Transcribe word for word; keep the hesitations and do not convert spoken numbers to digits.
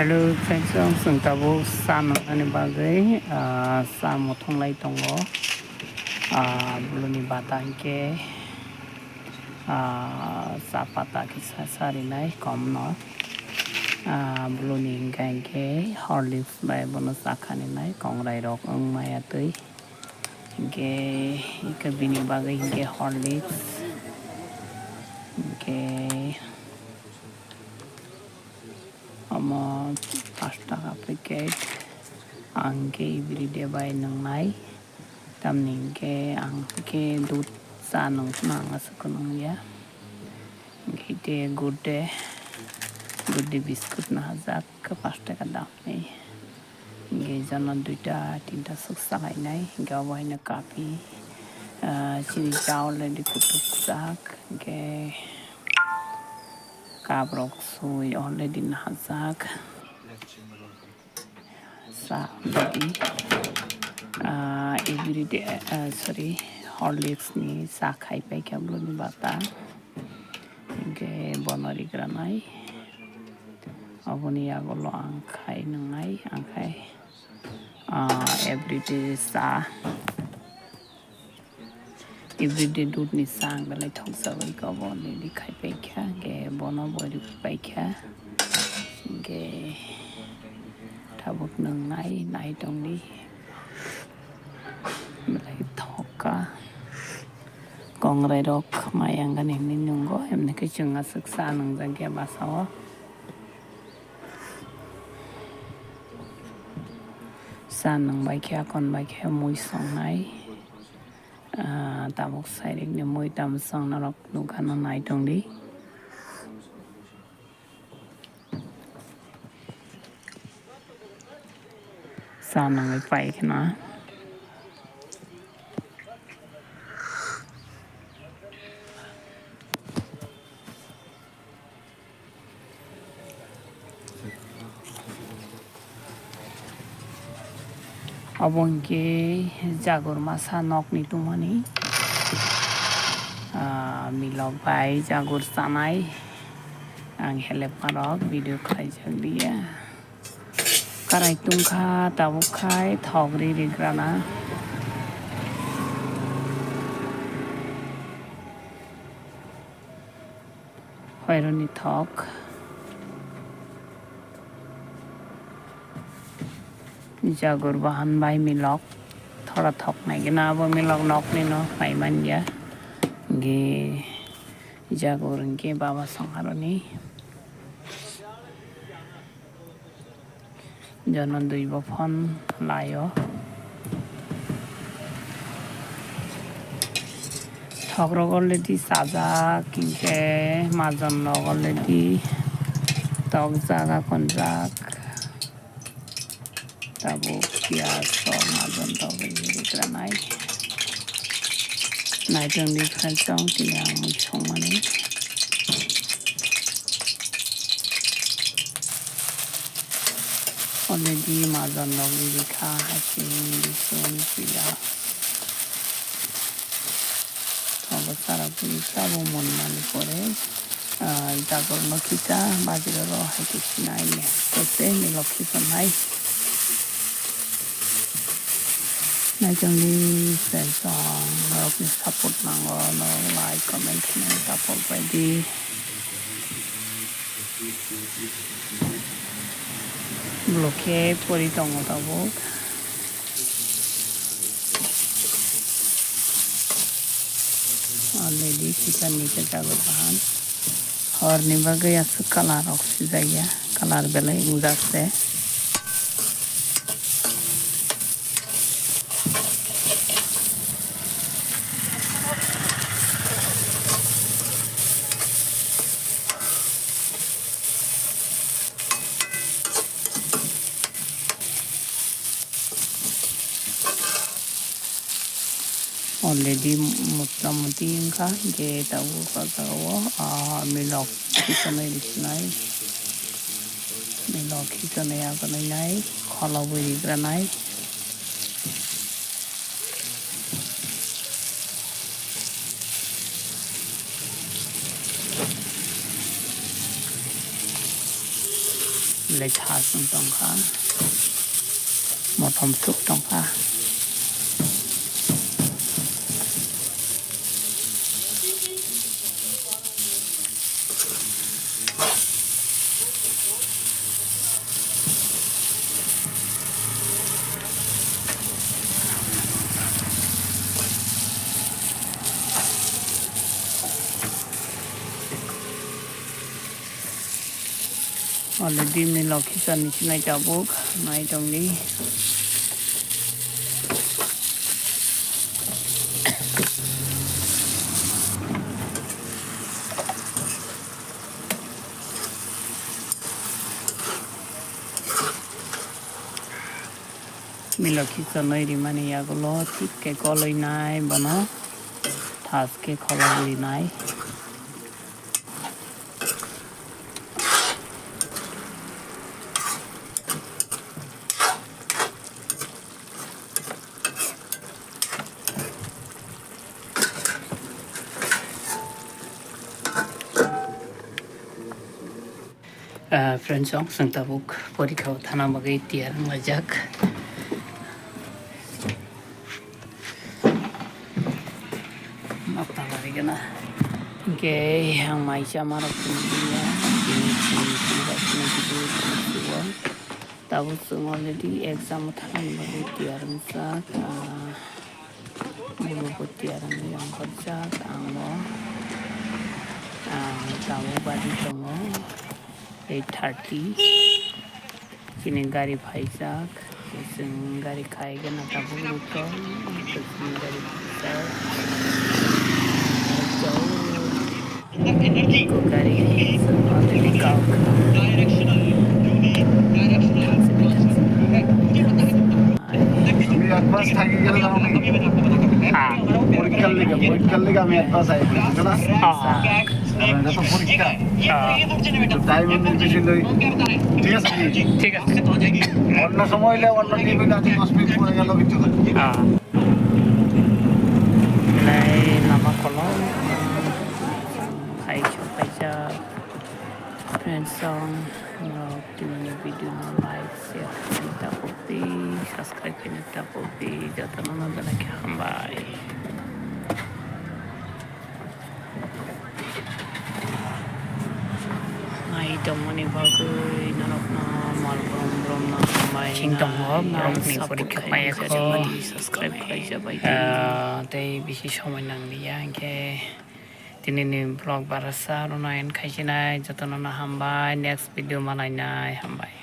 Hello friends, chwng tabuk sa nwngnani bagwi, ah, sa muthunglai tongo. Ah, bwlwini bata hinkhe, ah, sa pata kisa sarinai komno. Ah, bwlwini hinkha hinkhe Horlicks bai bono sa khaninai, kongrai rok wng maya twi. Hinkhe, hinkhe bini bagwi hinkhe Horlicks. Hinkhe omo pash taka packet. Ang hinkhe everyday bai nwngnai. Tamni hinkhe ang hinkhe dudh cha nwng phano ang aswk nungya. Hinkhe Good Day, Good Day biscuit no hajak, pash taka damni. Hinkhe jono duita tinta swk salainai, hinkhe obo haino kapi, ah, chini cha already kutuk jak, hinkhe cup rok sui already nahajak. Sa already, ah, everyday, ah, sorry, Horlicks ni sa khai paikha bwlwini bata. Hinkhe bono rigranai. Oboni yagulo ang khai nwngnai, ang khai, ah, everyday sa. Everyday dudh ni sa ang belai thokjagwi kobo nini khai paikha, hinkhe bono bo rigwi paikha. Hinkhe tabuk nwngnai, nai tongdi. Belai thokka. Kongrai rok mai angani hinwi nungo, emni khe chwng aswk sa nwngjak ya basa o. Sa nwng bai khe, akon bai khe mui songnai. Ah, tabuk sairik ni mui tamo song norok nukha no nai tongdi. Sa nangwi pai khna. Obo hinkhe jagur masa nokni tongmani, ah, milok bai jagur chanai. Ang helep parok video khlaijak liya. Karai tungkha tabuk khai thok ri rigrana. Hoironi thok. Jagur bahan bai milok. Thora thok nai gina abo milok nokni no pai manya. Ge jagur hinkhe baba songharoni. Jono dui bo phone laio. Thok rok already chajak, hinkhe majon rok already tokjak, akonjak. Tabuk piyaj rok majon rok rikranai. Naitong di friends, tong tini ang mui songmani. Already majon rok rikha, hasing, bisun, piyaj. Abo chara puri sabo monmani pore, ah, jagur no kisa bajiroro hai khe sinai ya. Tei milok kisa nai. Naitongdi friends, norokni support nango, norok like, comment khainai support baidi. Blokhe pori tongo tabuk. Already chicken ni khe jago bahan. Horni bagwi aswk colour rok swijak ya. Colour belai wngjak se. Already mota moti wngkha, je tabuk o jaga o, ah, milok khichonwi rwkhnai, milok khichonwi agonwi nai, kholobwi rigranai. Belai thas wng tongkha, motom suk tongkha. Already milo khichar ni chinai tabuk nai tongdi. Milo khichar nai rimani yagulo thik khe koloi nai bono thas khe kholobwi nai. Ah, friends, chwng tabuk porikha o thana bagwi tiyar wnglaijak. Nokta lari gana. Hinkhe ang mai chama rok tini dia. Tini tini tini bai tini tini tini tini. Tabuk chwng already exam o thangna bagwi tiyar wngjak. Ah, bulu bo tiyar wngwi ongkhorjak. Ang bo, ang tabuk badi tongo. Eight thirty. Chini gari phaijak. Chwng gari khai gana tabuk luto. Chini gari phaijak. Eko gari already kok. তুমি অ্যাডভান্স থাকি গেলে জানো নি? হ্যাঁ। পরীক্ষার লিগে, পরীক্ষার লিগে আমি অ্যাডভান্স আই বলি, বুঝছো না? হ্যাঁ। কারণ এটা তো পরীক্ষা। হ্যাঁ। তো টাইম বেশি লই। ঠিক আছে কি? ঠিক আছে। অন্য সময় হইলে অন্য টিম হইলে আজ দশ মিনিট পরে গেল, কিচ্ছু না। হ্যাঁ। Belai lama kolok. Hai sok kaisa friends song. Norok tini video no like, share khaina tapok di, subscribe khaina tapok di, jotono no belai khe hambai. Nai tongmani bagwi norokno mal brom brom no hambai. Sing tongo, borokni porikha paiyakho. Subscribe khlai jabai di. Ah, tei bisi somoi nang liya hinkhe. Tini ni vlog barasa rwna end khaisinai, jotono no hambai, next video malainai, hambai.